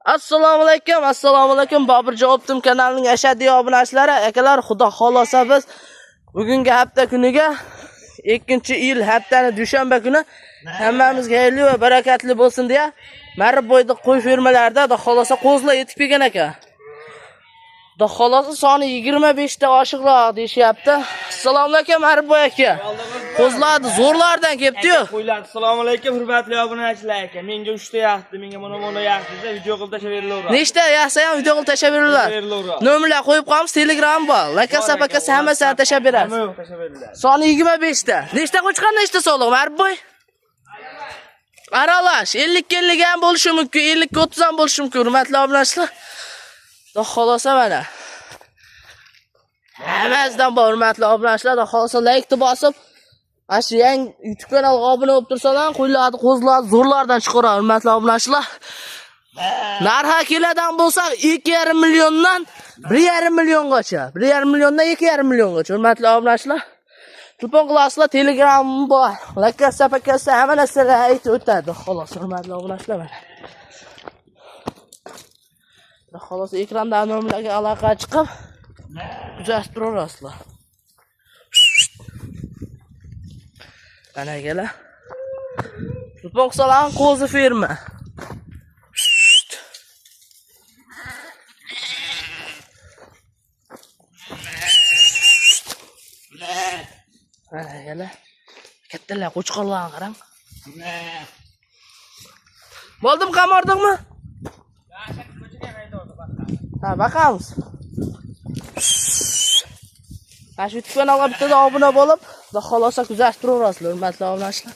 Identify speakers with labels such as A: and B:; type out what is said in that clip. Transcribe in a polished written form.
A: Assalomu alaykum, assalomu alaykum. Bobur Javobdim kanalining ashaddiy obunachilari, akalar, xudo xolasa biz bugungi hafta kuniga 2-iyul haftani dushanba kuni hammamizga xayrli va barakatli bo'lsin deya Marib bo'yida qo'y fermalarida xudo xolasa qo'zlar yetib kelgan ekan. Xudo xolasa soni 25 ta oshiqroq deyishyapti. Assalomu alaykum Maribboy aka. Qo'zlarni zo'rlardan kelibdi-yu.
B: Qo'ylar, assalomu alaykum hurmatli obunachilar aka. Menga 3 ta yaxdi, menga mana yaxdi desa video qilib tashlab berilaveradi.
A: Nechta yaxsa ham video qilib tashlab beriladi.
B: Berilaveradi.
A: Nomerlar qo'yib qo'yamiz, Telegram bor. Lakasa pakasa hammasini tashlab berasiz.
B: Hamma yo'q tashlab beriladi.
A: Soni 25 ta. Nechta qo'chqor, nechta soliq, Maribboy? Aralash 50-50 ham bo'lishi mumkin, 50-30 ham bo'lishi mumkin, hurmatli obunachilar. Xudo xolasa mana. Hammasidan bor, hurmatli obunachilar, xudo xolasa like bosib, mana shu yangi YouTube kanalga obuna bo'lib tursalar, qo'ylarni, qo'zlarni zo'rlardan chiqaradi, hurmatli obunachilar. Narxi keladan bo'lsa 2,5 milliondan 1,5 milliongacha, 1,5 milliondan 2,5 milliongacha, hurmatli obunachilar. Telefon qilasizlar, Telegram bor. Lakasa pakasa hamma narsalar aytib o'tadi. Xolos, hurmatli obunachilar mana. Xolos, ekranda nomerlarga aloqa chiqib kuzatib turaverasizlar. Mana akalar. Telefon qilsalar qo'zi ferma. Mana akalar. Kattalar qo'chqorlarni qarang. Bo'ldimi, qamordingmi? Ha, baqamiz. Mana shu YouTube kanalga bittada obuna bo'lib, xudo xolasa kuzatib turaverasizlar, hurmatli obunachilar.